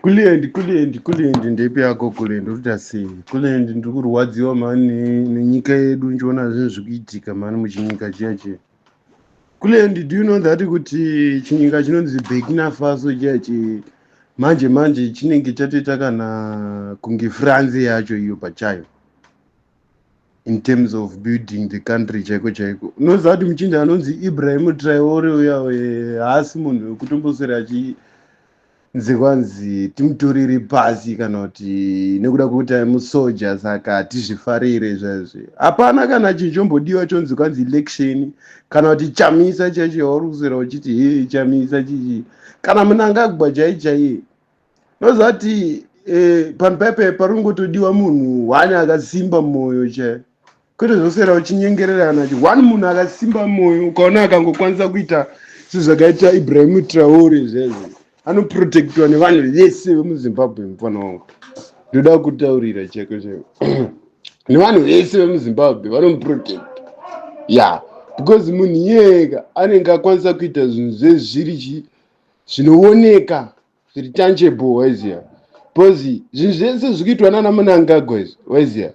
Kuliendi, Kuliendi, Kuliendi, ndepi yako Kuliendi, uri kuita sei? Kuliendi, ndiri kurwadziwa mhani nenyika yedu ndichiona zvinhu zviri kuitika mhani muchinyika chiya chiya. Kuliendi, do you know that kuti chinyika chinonzi Burkina Faso chiya chi manje manje chinenge chatoita kana kunge France yacho iyo pachayo in terms of building the country chaiko chaiko. Unoziva kuti muchinda anonzi Ibrahim Traore uya haasi munhu wekutomboswera achi nzi kwanzi timutorere pasi kana kuti nekuda kwekuti ari musoja, saka hatizvifarire zvaizvi. Hapana kana chinhu chombodiwa chonzi kwanzi election kana kuti Chamisa chaicho yauri kuswera uchiti he Chamisa chichi kana Mnangagwa chai chaiye. Unoziva kuti panhu paipai pari kungotodiwa munhu one akasimba mwoyo chaiyo, kwete zvoswera uchinyengererana chi one munhu akasimba mwoyo. Ukaona akangokwanisa kuita sezvakaita Ibrahim Traore zvezvi, anoprotectwa nevanhu vese vemuZimbabwe. Mufana wangu, ndoda kutaurira chaiko chaiko, nevanhu vese vemuZimbabwe vanomuprotect ya, because munhu iyeka anenge akwanisa kuita zvinhu zvezviri chi zvinooneka, zviri tangible, waiziya, because zvinhu zvese zviri kuitwa nana Mnangagwa izvi, waiziya,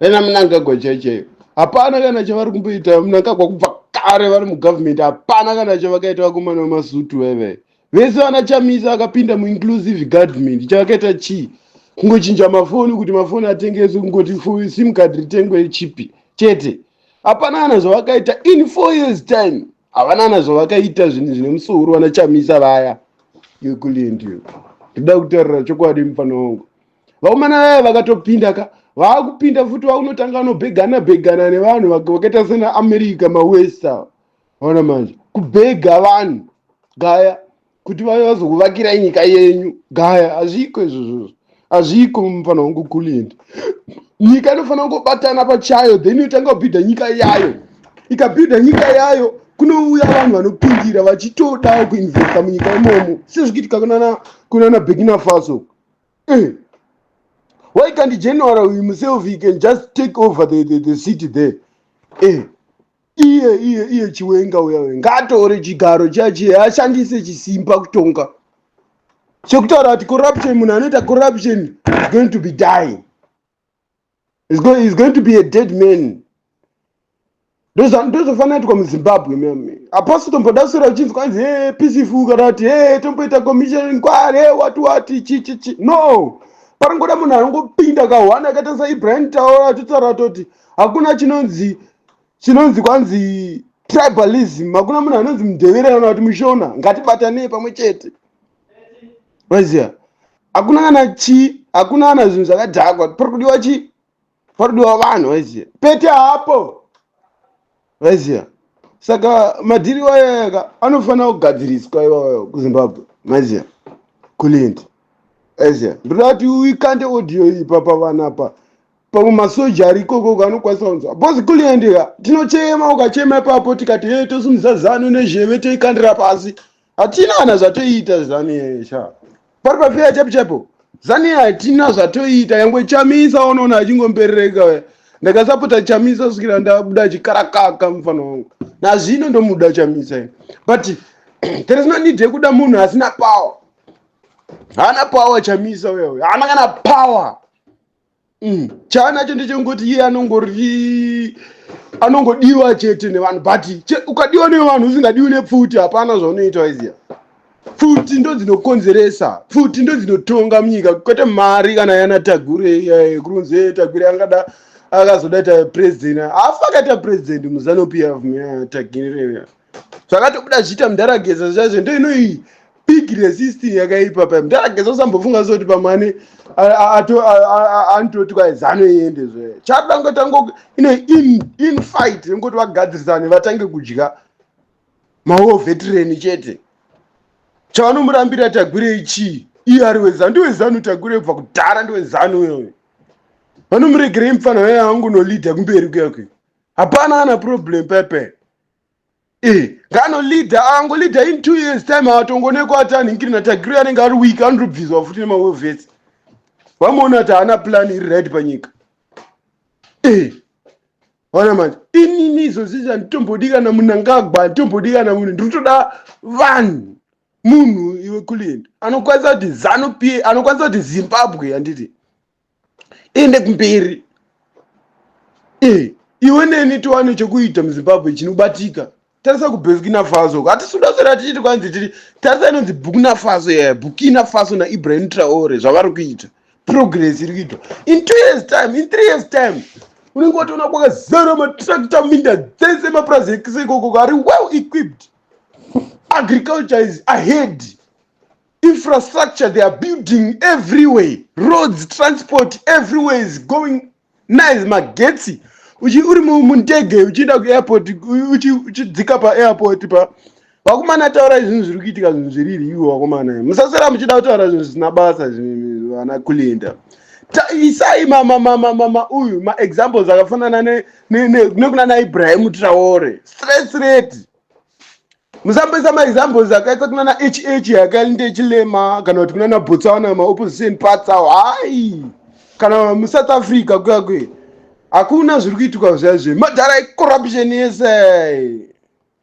nana Mnangagwa chaiyo chaiyo hapana kana chavari kumboita. Mnangagwa kubva kare vari mugovernment, hapana kana chavakaita. Vakomana vemasutu vaivai vese vana Chamisa akapinda muinclusive government, chavakaita chii? Kungochinja mafoni kuti mafoni atengeswe, kungoti SIM card ritengwe chipi chete. Hapana kana zvavakaita in 4 years time, havana kana zvavakaita zvinhu zvine musoro vana Chamisa vaya. Yekulendiyo ndoda kutaurira chokwadi, mufana wangu, vakomana vaya vakatopinda ka, vaakupinda futi vakunotanga vanobhegana bhegana nevanhu vakaita sena America, mawesta. Ona manje kubhega vanhu gaya kuti vave vazokuvakirai nyika yenyu gaya, hazviko izvozvozvo, hazviko, mufana wangu Kulindi. Nyika inofanira kungobatana pachayo, then yotanga kubhidha nyika yayo. Ikabhidha nyika yayo, kunouya vanhu vanopindira vachitodawo kuinvesta munyika imomo, sezvikuitika kunana Burkina Faso. Why can't general himself, he can just take over the city there? Iye Chiwenga uya uya ngaatore chigaro chachiye, ashandise chisimba kutonga, chekutaura kuti corruption, munhu anoita corruption is going to be dying, is going to be a dead man. Ndozofanira kuitwa muZimbabwe mami. Hapasi tomboda kuswera uchinzi kwanzi he peaceful kana kuti he tomboita commission inquiry, he wati wati chi chi chi. No, paringoda munhu anongopinda kahwana akaita saIbrahim Traore, achitaura toti hakuna chinonzi kwanzi tribalism, hakuna munhu anonzi Mundevere kana kuti Mushona, ngatibatanei pamwe chete, waziya. Hakuna kana chi, hakuna kana zvinhu zvakadhakwa. Pari kudiwa chi? Pari kudiwa vanhu, waiziya, pete hapo, waiziya. Saka madhiri wayaka anofanira kugadziriswa iwayo kuZimbabwe, maiziya, Kulindi, aiziya. Ndoda kuti uikande audio iyi papa apa, pamwe masoja ari ikoko anokwanisa kunzwa, because Kulindi ka tinochema, ukachema ipapo tikati he tosimudza ZANU nezheve toikandira pasi, hatina kana zvatoita. ZANU sha, pari pafeya chaipo chaipo, ZANU hatina zvatoita. Yangwe Chamisa unoona achingomberereka. Ndakasapota Chamisa kusvikira ndabuda chikarakaka, mufana wangu. Nazvino ndomuda Chamisa, but there is no need yekuda munhu asina power. Haana power Chamisa uya uya, haana kana power. Chaanacho ndechengoti iye anongori anongodiwa chete nevanhu, but ukadiwa nevanhu usingadiwi nepfuti, hapana zvaunoita, waiziya. Pfuti ndo dzinokonzeresa, pfuti ndo dzinotonga munyika, kwete mari kana yana Tagwirei. Kurunzi Tagwirei angada akazoda ita president, hafi akaita president muZANU PF Tagwirei. Zvakatobuda zvichiita muDharageza zvaizvo, ndo inoii big resisting yakaipa pa muDharageza. Usambofunga sekuti pamwe anototi kwai ZANU iende zve. Chakuda ngotango ino infight ngoti vagadzirisane, vatange kudya mawar veteran chete. Chavanomurambira Tagwirei chii? Iye ari weZANU, ndiweZANU Tagwirei kubva kudhara, ndiweZANU iyoyo. Vanomuregerei mufana waye angonolidha kumberi kuyakwe, hapana kana problem pepe. Ngaanolidha, angolidha, in 2 years time atongonekwa ati anhingiri naTagwirei anenge ari weak, anotobviswa futi nemawar vets. Vamuona kuti haana plan iri right panyika. Ona manje, inini izvozvi handitombodi kana Mnangagwa, handitombodi kana munhu, ndiri kutoda vanhu. Munhu iwe Kulient anokwanisa kuti Zanu P, anokwanisa kuti Zimbabwe, handiti, iende kumberi. Iwe neni tiwane chekuita muZimbabwe chinobatika. Tarisa kuBurkina Faso, hatisi kuda kuswera tichiti kwanzi tiri. Tarisa inonzi Burkina Faso yaya, Burkina Faso naIbrahim Traore, zvavari kuita, progress iri kuitwa. In 2 years time, in 3 years time, unenge watoona kwakazara matractor, minda dzese, mapurazi ese ikoko ari well equipped. Agriculture is ahead, infrastructure, they are building everywhere, roads, transport everywhere is going nice, magetsi. Uri mundege uchienda kuairport, uchidzika paairport pa vakomana, taurai zvinhu zviri kuitika, zvinhu zviriri. Iwo vakomana, musaswera muchida kutaura zvinhu zvisina basa. Vana Kulinda, isai uyu maexamples akafanana nekuna naIbrahim Traore straight rate. Musamboisa maexamples akaita kuna na HH yakaende Chilema, kana kuti kuna naBotswana, maopposition parts awo. Hai, kana muSouth Africa kuya kwe hakuna zviri kuitika zvaizve, madhara ecorruption yese.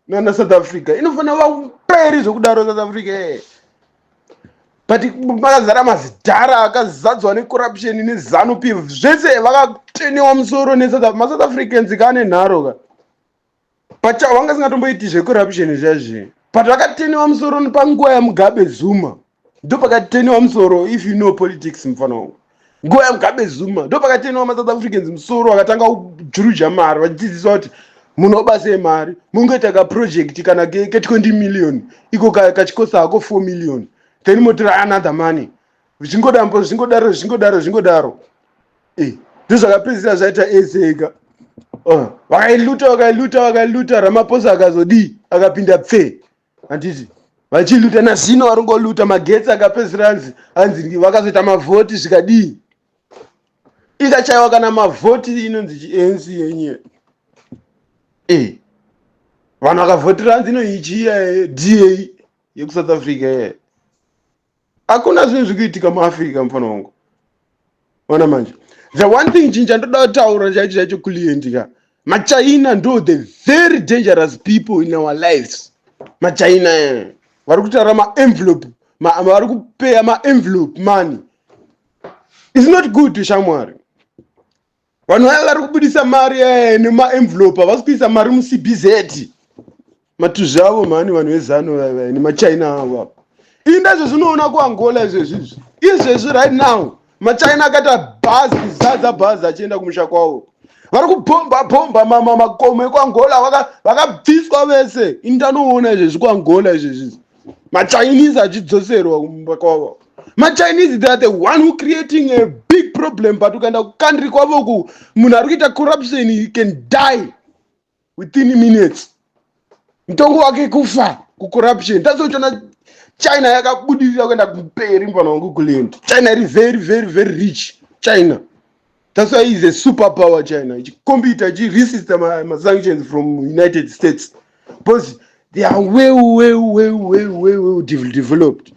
Nana South Africa inofanira kuva kuperi zvokudaro, South Africa, but makazara mazidhara akazadzwa necorruption neZANU PF zvese, vakatenewa musoro nemaSouth Africans kaane nharo ka pacha, vanga singatomboiti zvecorruption zvaizvi, but vakatenewa musoro panguva yaMugabe Zuma. Ndo pakatenewa musoro. If you know politics, mufana wangu, nguva yaMugabe Zuma ndo pakatenewa maSouth Africans musoro, vakatanga kujuruja mari, vachidzidziswa kuti munoba sei mari, mungoita kaproject kana ke20 million iko kachikosa hako 4 million, then motora another money, zvichingodambo, zvichingodaro, zvichingodaro, zvichingodaro. Ndozvakapedzisira zvaita eseka. Vakailuta, vakailuta, vakailuta. Ramaphosa akazodii? Akapinda pfe, handiti? Vachiluta nazvino vari ngoluta. Magetsi akapedzisira anzi vakazoita mavhoti, zvikadii? Ikachaiwa kana mavhoti. Inonzi chiANC yenye. Vanhu vakavhotera hanzi inoichiya DA yekuSouth Africa ye. Hakuna zvinhu zviri kuitika muAfrica, mufana wangu. Ona manje, the one thing, chinhu chandoda kutaura chaicho chaicho, Kulient ka, maChina ndo the very dangerous people in our lives. MaChina vari kutaura maenvelope, vari kupeya maenvelope money. Is not good, shamwari. Vanhu vaya vari kubudisa mari nemaenvelope, havasi kuisa mari muCBZ. Matuzvi avo mhani, vanhu veZANU nemaChina avo. Ini ndazvo zvinoona kuAngola izvezvizvi, izvezvi right now, maChina akaita bhazi, zadza bhazi achienda kumusha kwavo. Vari kubhomba bhomba makomo ekuAngola, vakabviswa vese. Ini ndanoona izvezvi kuAngola izvezvi, maChinese achidzoserwa kumba kwavo. MaChinese, they are the one who creating a big problem, but ukaenda kucountry kwavo ku, munhu ari kuita corruption, he can die within minutes. Mutongo wake kufa kucorruption. Tazochona China yakabudirira kuenda kumberi, mufana wangu Kulend. China iri very, very, very rich China. That's why is a super power China, ichicompeta, ichiresista masanctions from United States, because they are well, well, well, well, well, well developed.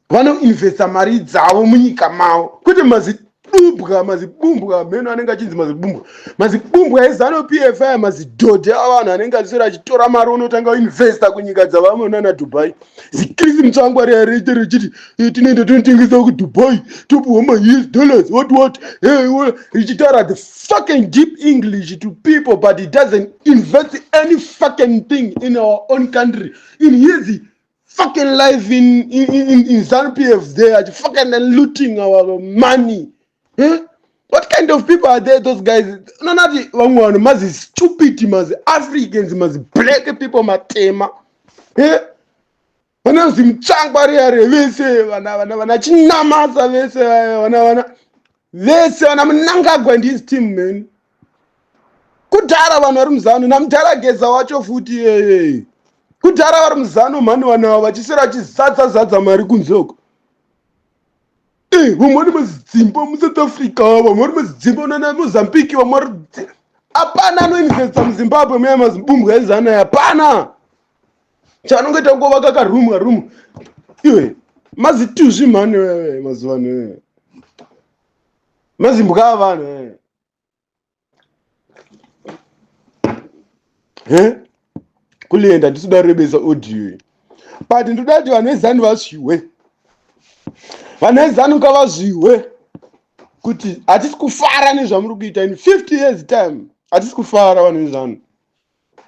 Vanoinvesta mari dzavo munyika mavo, kwete mazidubwa, mazibumbwa mheno anenge achinzi mazibumbwa, mazibumbwa eZANU PF aya, mazidhodhe avanhu anenge achiswera achitora mari, unotanga kuinvesta kunyika dzavamwe nana Dubai. ZiChris Mutsvangwa riya riite richiti, "Tinoenda tonotengesa kuDubai, topiwa maUS dollars," what what, richitaura the fucking deep English to people, but he doesn't invest any fucking thing in our own country. In his fucking life in ZANU PF there, fucking looting our money. Eh? What kind of people are they, those guys? Nonati vamwe vanhu mazi stupid, mazi Africans, mazi black people, matema. Eh? Vanonzi Mutsvangwa riya vese, vana Chinamasa vese, vana vese, vana Mnangagwa and his team, man. Kudhara vanhu vari muZANU namudhara Geza wacho futi yeye. Kudhara vari muZANU mhani, vanhu ava vachiswera vachizadza zadza mari kunze uko. Vamwe vari mazidzimba muSouth Africa, vamwe vari mazidzimba nana Mozambique, vamwe vari hapana anoinvesta muZimbabwe muya. Mazibumbwa eZANU, hapana chaanongoita, kungovaka karumu karumu. Iwe, mazituzvi mhani wewe, mazuva ano mazimbwa avanhu. He, kulienda ndisida rebesa audio. But ndoda kuti vanhu veZanu vazviwe, vanhu veZanu ngavazviwe kuti hatisi kufara nezvamuri kuita. In 50 years time hatisi kufara, vanhu veZanu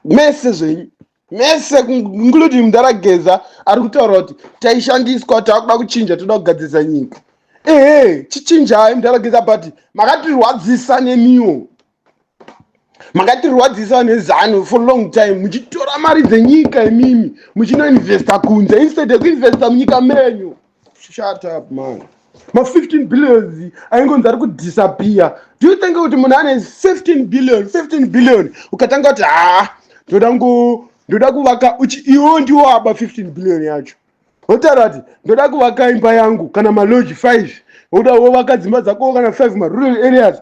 mese zvenyu mese, including mudhara Geza ari kutaura kuti taishandiswa, taakuda kuchinja, toda kugadzirisa nyika. Ehe, chichinjai, mudhara Geza, but makatirwadzisa nemiwo, makatirwadzisa neZanu for long time, muchitora mari dzenyika imimi muchinoinvesta kunze instead yekuinvesta munyika menyu. Shut up, man. Ma15 billions aingonzi ari kudisappear. Do you think kuti munhu ane 15 billion, 15 billion, ukatanga kuti, "Ha, ndoda ngo ndoda kuvaka," iwo ndiwo aba 15 billion yacho, wotaura kuti, "Ndoda kuvaka imba yangu kana malodge 5," woda wovaka dzimba dzako kana 5 marural areas,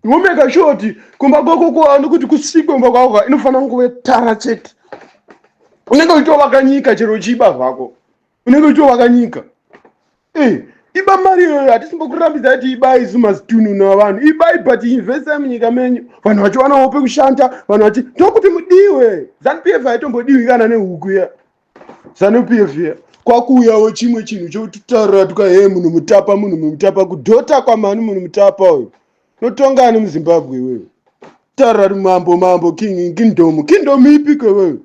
womeka sure kuti kumba kwako nekuti kusvikwe kumba kwako inofanira kunguve tara chete. Unenge uchitovaka nyika chero uchiiba zvako, unenge uchitovaka nyika. Iba mari iyoyo, hatisimbokurambidza kuti ibai isu mazitununu avanhu. Ibai, but investai munyika menyu, vanhu vachiwanawo pekushanda, vanhu vachi ndokuti mudiwe. ZANU PF haitombodiwi kana nehuku ya ZANU PF ya. Kwakuuyawo chimwe chinhu chokutaurira tuka he, munhu mutapa, munhu mutapa, kudhota kwamani. Munhu mutapa uyu notongani muZimbabwe iwewe? Taurira kuti mambo, mambo, king, kingdom, kingdom ipiko iwewe?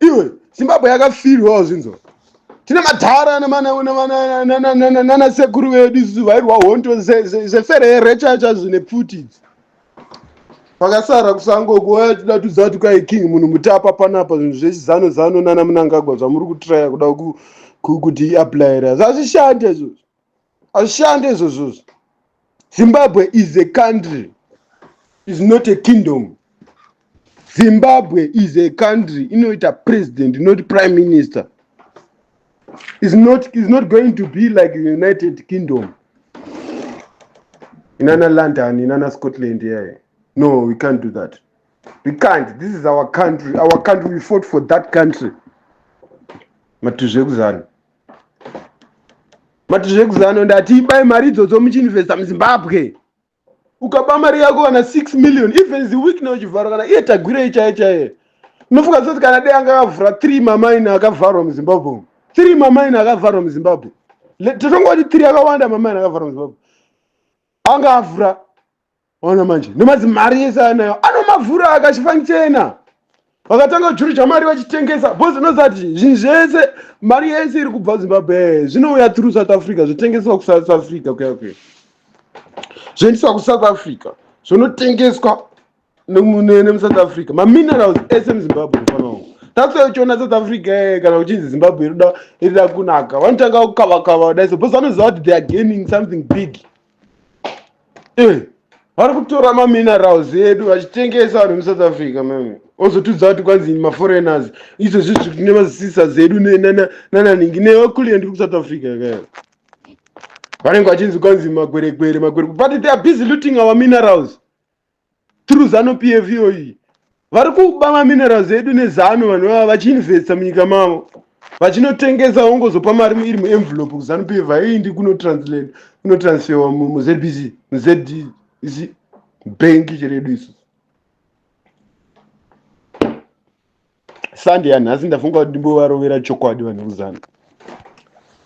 Iwe, Zimbabwe yakafirwawo zvinzwa. Tine madhara nanasekuru vedu isusu vairwa hondo zeferere chacho zvine pfuti idzi. Vakasara kusango kuuya tida tuzati kai king munhu mutapa panapa. Zvinhu zvechizano zano nana Munangagwa zvamuri kutraya kuda kuti iaplayira, zvazvishande izvozvo, hazvishande izvozvozvo. Zimbabwe is a country, is not a kingdom. Zimbabwe is a country inoita president, not prime minister. Is not going to be like United Kingdom inana London, inana Scotland. Yeah, no, we can't do that. We can't. This is our country, our country. We fought for that country. Matuzve ekuzano, matuzve ekuzano. Ndati ibai mari idzodzo muchiinvesta muZimbabwe. Ukaba mari yako kana 6 million, even ziWicknell Chivharo kana iye Tagwirei chaiye chaiye, unofunga soti kana dei anga akavhura 3 mamaini akavharwa muZimbabwe umu, 3 mamaini akavharwa muZimbabwe, totongoti 3 akawanda mamaini akavharwa muZimbabwe, anga avhura. Ona manje nemadzimari ese anayo, anomavhura akachifanichena. Vakatanga kujuruja mari vachitengesa, because unozati zvinhu zvese, mari yese iri kubva Zimbabwe zvinouya through South Africa, zvotengeswa kuSouth Africa kuya kuya, zvoendeswa kuSouth Africa, zvonotengeswa nemuSouth Africa, maminerals ese muZimbabwe. Mufana wangu, that's why uchiona South Africa, kana uchinzi Zimbabwe irida kunaka, vanotanga kukavakava kudai so, because vanoziva kuti they are gaining something big. Vari kutora maminerals edu vachitengesa vanhu muSouth Africa. Meme ozotudza kuti kwanzi maforeigners izvozvi tine masisa zedu nananingi nevakuliya ndiri kuSouth Africa kaya, vanenge vachinzi kwanzi magwerekwere, magwerekwere, but they are busy looting our minerals through ZANU PF iyoyi. Vari kuba maminerals edu neZanu, vanhu vava vachiinvesta munyika mavo, vachinotengesa, vongozopa mari iri muenvelope kuZANU PF, haiindi kunotranslate, kunotransferwa muZBC, muZC bhenki cheredu isusu. Sunday yanhasi ndafunga kuti ndimbovarovera chokwadi vanhu vekuzanu.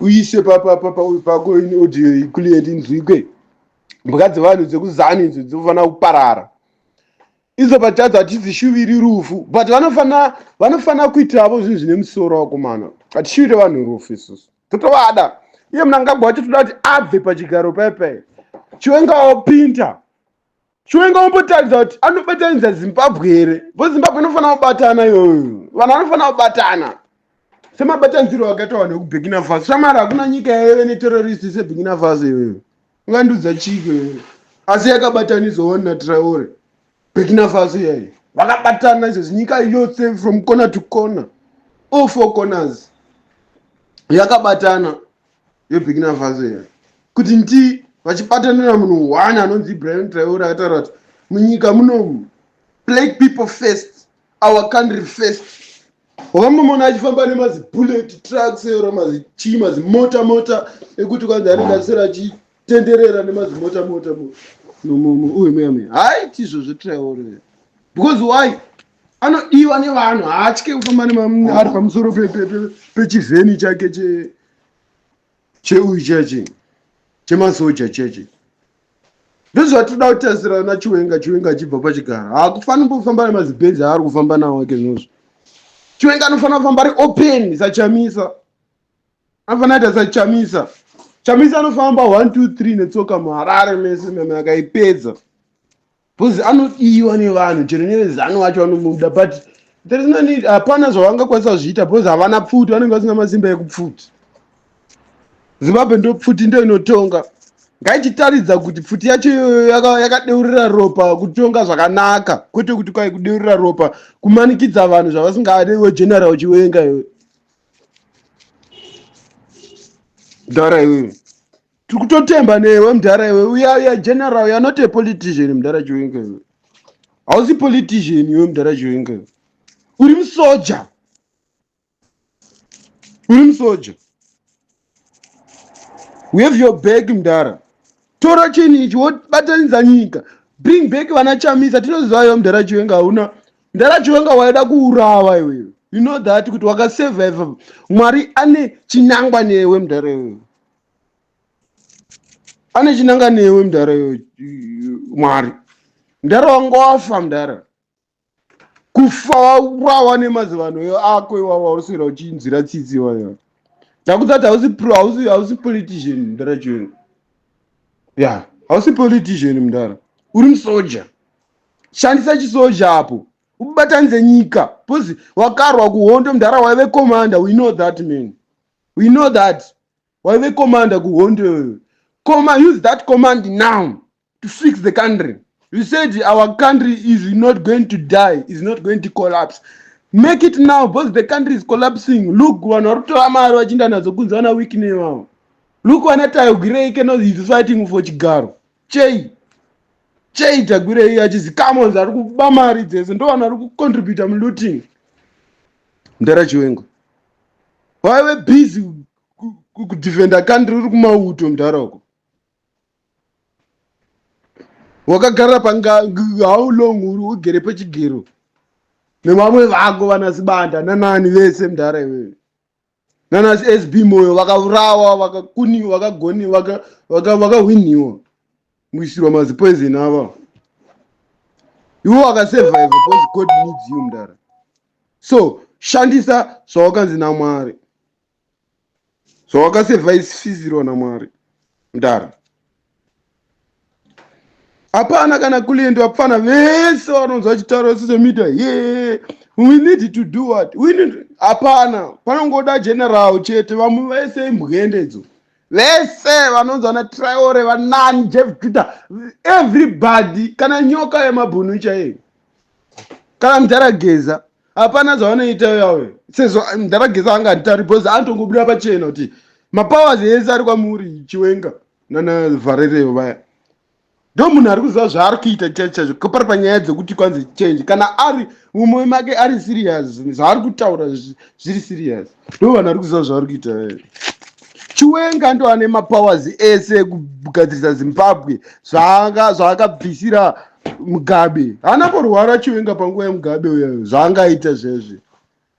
Uise pako audio iclear inzwikwe. Mbuka dzevanhu dzekuzanu idzo dzinofanira kuparara idzo pachadzo. Hatidzishuviri rufu, but vanofanira kuitavo zvinhu zvine musoro. Wakomana, hatishuviri vanhu rufu isusu, totovada. Iye Munangagwa wacho toda kuti abve pachigaro paipai. Chiwenga wopinda, Chiwenga wombotaridza kuti anobatanidza Zimbabwe here, bo Zimbabwe inofanira kubatana iyoyo. Vanhu vanofanira kubatana semabatanidziro akaitwa vanhu vekuBurkina Faso. Shamari, hakuna nyika yaive neterrorist seBurkina Faso iyoyo. Ungandudza chiko iyoyo? Asi yakabatanidzwawo naTraore. Burkina Faso iyayi vakabatana izvozvi, nyika yose from corner to corner, all four corners yakabatana yeBurkina Faso iya, kuti ndi vachibatanira munhu one anonzi Ibrahim Traore, akataura kuti munyika munomu, black people first, our country first. Wakambomuona achifamba nemazibullet trucks ero, mazichii, mazimota mota ekuti kwanzi anenge achisera achitenderera nemazimota mota uyu muya muya? Haiti izvozvo Traore, because why? Anodiwa nevanhu, haatye kufamba ari pamusoro pechivheni chake cheuyu cheche chemasoja cheche. Ndozvatinoda kutarisira na Chiwenga. Chiwenga achibva pachigaro hakufaniri kufamba nemazibhenzi aari kufamba nawo ake zvinozvo. Chiwenga anofanira kufamba ari open saChamisa, anofanira kuita saChamisa. Chamisa anofamba 1 2 3 netsoka muHarare mese meme akaipedza because anodiwa nevanhu, chero neveZanu vacho vanomuda, but there is no need, hapana zvavangakwanisa kuzviita because havana pfuti, vanenge vasina masimba ekupfuti. Zimbabwe ndo pfuti ndo inotonga, ngaichitaridza kuti pfuti yacho iyoyo yakadeurira ropa kutonga zvakanaka, kwete kuti kwai kudeurira ropa kumanikidza vanhu zvavasingade. Iwe General Chiwenga, iwe mudhara iwewe, tiri kutotemba newe mudhara iwe. Uya uya general, you are not a politician, mudhara Chiwenga iwe. Hausi politician iwe, mudhara Chiwenga iwe, uri musoja, uri musoja. We have your back, mudhara. Tora chinhu ichi wobatanidza nyika, bring back vana Chamisa. Tinoziva iwe, mudhara Chiwenga, hauna, mudhara Chiwenga, waida kuurawa iwewe. You know that kuti wakasurvive, Mwari ane chinangwa newe, mudhara iwewe, ane chinanga newe, mudhara iwewe. Mwari, mudhara, wanga wafa, mudhara, kufa waurawa nemazivano ako iwawa uriswera uchinzwira tsitsi iwayo. Ndakudza kuti hausi pro, hausi politician, mudhara Chiwenga ya, hausi politician, mudhara, uri musoja. Shandisa chisoja apo ubatanidze nyika because wakarwa kuhondo, mudhara, waive commander. We know that, man, we know that waive commander kuhondo iyoyo. Use that command now to fix the country. You said our country is not going to die, is not going to collapse. Make it now because the country is collapsing. Look, vanhu vari kutora mari vachienda nadzo kunze, vana Wicknell vavo. Look, vana Tagwirei cannot, is fighting for chigaro chei chei. Tagwirei achizikamons ari kuba mari dzese, ndo vanhu vari kucontributa mulooting. Mudhara Chiwenga, waive busy kudefenda country uri kumauto, mudhara uko wakagara panga how long, uri ugere pechigero nevamwe vako vana Sibanda nanani vese, mudhara iwewe, nana SB Moyo vakaurawa, vakakuniwa, vakagoni, vakahwiniwa muisirwa mazipoison ava. Iwe wakasurvive because God needs you, mudhara. So shandisa zvawakanzi naMwari, zvawakasurvivhisirwa naMwari, mudhara. Hapana kana kulendo vapfana vese vanonzwa vachitaura social media, ye we need to do what we need. Hapana, panongoda general chete, vamwe vese imbwendedzo. Vese vanonzi vana Traore, vanani Jeff Twitter, everybody, kana nyoka yemabhunu chaiyo, kana mudhara Geza, hapana zvavanoita yawe. Sezvo mudhara Geza anga handitauri because anotongobuda pachena kuti mapowers ese ari kwamuri Chiwenga nana Vharerevo vaya. Ndo munhu ari kuziva zvaari kuita chacho chacho pari panyaya dzekuti kwanzi change. Kana ari mumwe make ari serious, zvaari kutaura zviri serious, ndo vanhu ari kuziva zvaari kuita. Chiwenga ndo ane mapowers ese ekugadzirisa Zimbabwe, zvaakabvisira Mugabe. Haana kurwara Chiwenga panguva yeMugabe uyayo, zvaangaita zvezve.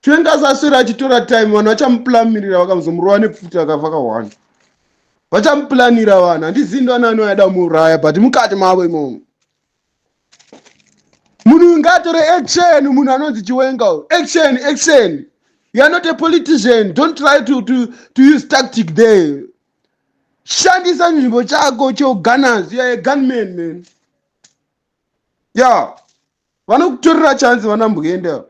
Chiwenga asaswera achitora time, vanhu vachamuplamirira, vakamuzomurova nepfuti akafa kahwani. Vachamuplanira vanhu, handizivi ndo anani vaida kumuuraya, but mukati mavo imomo munhu uyu ngaatore action. Munhu anonzi Chiwenga, action, action. You are not a politician. Don't try to use tactic there. Shandisa nzvimbo chako cheugunners. You are a gunman, man. Ya, vanokutorera chance vana mbwenda.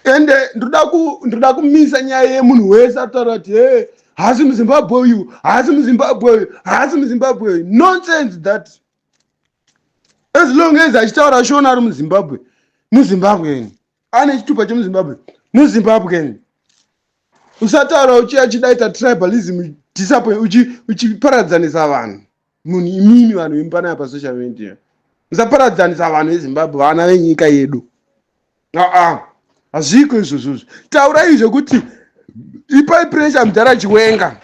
Ende ndoda kumisa nyaya yemunhu wese ataura kuti he haasi muZimbabwe uyu, haasi muZimbabwe uyu, haasi muZimbabwe uyu. Nonsense that. As long as achitaura Shona, ari muZimbabwe, muZimbabwe, ane chitupa chemuZimbabwe, muZimbabwe. Usataura uchidaita tribalism, uchiparadzanisa vanhu. Munhu imimi vanhu vemupanaya pasocial media, musaparadzanisa vanhu veZimbabwe, vana venyika yedu. Aa, hazviko izvozvozvo. Taurai zvekuti ipai pressure mudhara Chiwenga.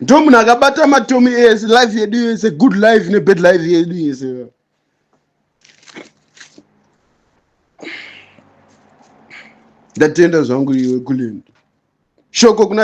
Ndo munhu akabata matomi ese, life yedu yese, good life nebad life yedu yese. Ndatenda zvangu iwe Kulend. Shoko kuna